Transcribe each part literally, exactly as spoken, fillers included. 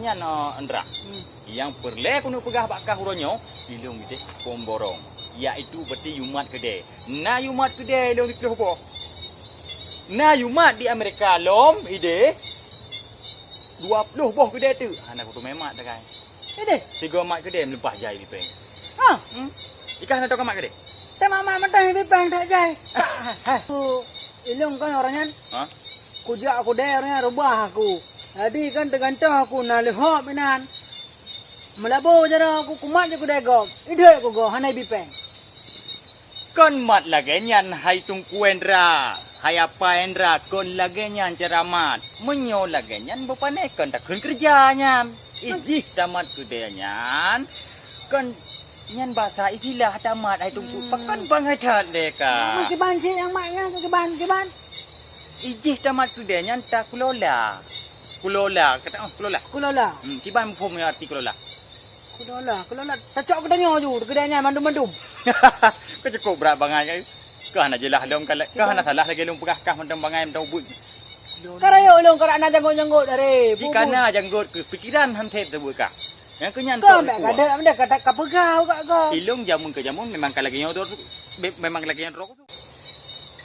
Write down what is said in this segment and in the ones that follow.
Nyan, oh, Indra. Hmm. Nyang peureulée keuneuk peugah bak kah uroe nyoe, ilong ideh pemborong, yaitu berarti yumat keudée. Na yumat keudée ilong di ploh boh. Na yumat di Amerika lom ideh dua ploh boh keudée teuk. Hana kuteumé mat takai. Ideh. Sigoe mat keudée meuleupah jai bipeng. Ha. Hmm? Ikah na toh kamat keudée? Teuma mat mantong bipeng that jai. Ilong kan orang nyan. Ha? Kujak keudée nyan reubah aku. Jadi kan teugantoh aku na leuhop inan. Meulabo jaroe aku kumat jih keudée gob. Ideh kugoe hana bipeng. Kon mat lagée nyan hai Teungku Indra, hai Apa Indra, kon lagée nyan cara mat. Meunyoe lagée nyan beupané kon takheun keureuja nyan. Ijih tamat keudée nyan, kon nyan basa istilah tamat hai Teungku. Hmm. Pakon bangai that lé ka. Kiban cit nyang mat nyan, kiban, kiban. Ijih tamat keudée nyan takulola. Kulola, kata, oh, kulola. Kulola. Hmm, kiban muphom arti kulola. Kulola, kulola. Tacok geutanyoe ju, keudée nyan mandum-mandum. Keu cukôp brat bangai kai. Kah hana jeulaih lom ka, kah hana salah lagée lôn peugah kah mantong bangai mantong ubeut. Ka rayeuk lôn ka na janggot-janggot dari. Jika na janggot keu pikiran han thèb teubeue kah. Nyang keu nyan tok dua. Ka bèk ka dek, ka peugah kah. Ilong jameun keu jameun memang ka lagée nyoe droe. Be-, memang lagée nyan droe.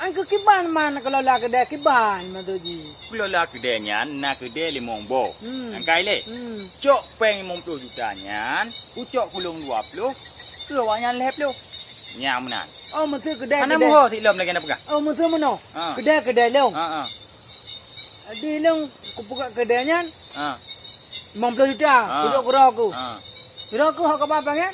Angkeu kiban man kelola keudée kiban maksud jih. Kelola keudée nyan na keudée limong boh. Hmm. Angkai lé. Hmm. Cok péng limong ploh juta nyan, kucok keu lôn dua ploh, keu awaknyan lhèe ploh. Nyan meunan. Oh, maksud keudée. Hana muho silom lagée na peugah. Oh, maksud meunoe. Ha. Keudée, keudée lôn. Ha, ha. Jadi lôn kupeugah keudée nyan. Ha. Limong ploh juta, ha, kujok keu droe ku. Ha. Droe ku hok kaba pangan?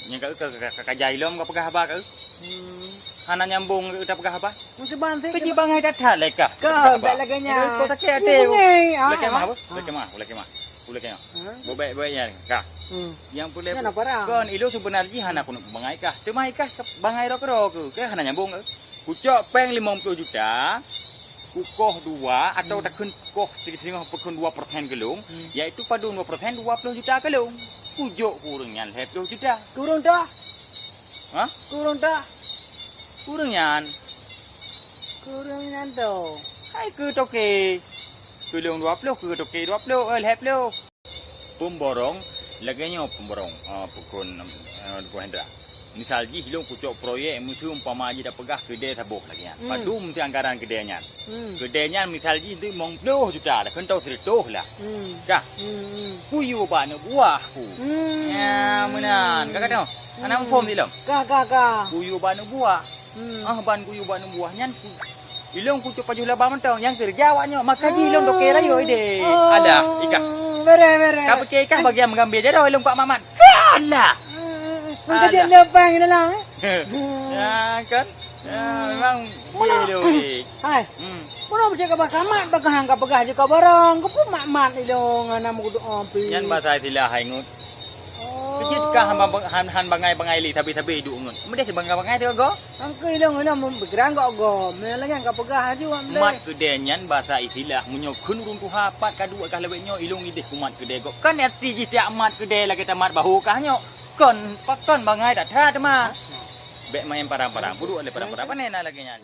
Nyang ka, ka, ka, ka, ka jai lom ka peugah haba ka. Hmm. Hana nyambong ka peugah haba. Mesti bantai. Keuci bangai that-that lé kah. Ka, bèk lagée nyan. Kau sakét até. Lakée mah, apa? Lakée mah, lakée mah. Lakée mah. Ha? Bobek-bobek nyan kah. Hmm. Yang pulai. Nyan apa dah? Kon ilong sebenar jih hana keuneuk bangai kah. Teuma ikah bangai droe ku. Kah hana nyambong ka. Kucok péng limong ploh juta, kukoh dua atau, hmm, takheun koh singoh peukheun dua persen keu lôn, hmm, yaitu padum dua persen dua ploh juta keu lôn. Kujok keu ureueng nyan lhèe ploh juta. Keu ureueng toh? Hah? Keu ureueng toh? Keu ureueng nyan. Keu ureueng nyan toh. Hai keu toke. Keu lôn dua ploh, keu toke dua ploh, eh, lhèe ploh. Pemborong, lagée nyoe pemborong, ah, pukon, ah, Teungku Hendra. Misal jih lôn kucok proyek, miseu umpama jih tapeugah keudée saboh lagée nyan. Hmm. Padum meusti anggaran keudée nyan. Hmm. Keudée nyan misal jih limong ploh juta lah, keuntau sireutôh lah. Hmm. Kah? Hmm, hmm. Kuyue bak aneuk buah ku. Hmm. Ya, meunan. Ka kata, hana, hmm, muphom silom. Ka, ka, ka. Kuyue bak aneuk buah. Hmm. Ah, ban kuyue bak aneuk buah nyan ku, ilong kucok pajoh laba mantong. Nyang keureuja awak nyoe, maka jih ilong dokei rayeuk ideh. Oh. Alah, ikah. Bere, bere. Ka pike ikah bagian meugambie jaroe ilong kuat mat-mat. Alah. Hmm. Alah. Maka jih leupang dalam, eh? Ya, kan? Ya, hmm, memang. Mula. Dia deh. Hai. Hmm. Mula beucek ka bak kamat, bak hang ka peugah jih ka barang, ka pun mat-mat ilong, hana meukudu api. Nyan basa istilah hai ngut. Oh. Keujiet kah han, han, han bangai-bangai lé, sabe-sabe duek ngon. Meudeh sibangai-bangai teuh go. Angkeu ilong-ilong meubeurang gok go. Meunyo lagèe ka peugah aju, am deh. Mat keudè nyan basa istilah. Meunyoe kheun ureueng tuha pat ka duek kah lawét nyoe, ilong ideh kumat keudè gok. Kan arti jih tiak mat keudè lagèe tamat bahô kah nyoe. Kon, pakon bangai that-that teuma. Bèk main parang-parang, peuduek lé parang-parang. Pane na lagèe nyan.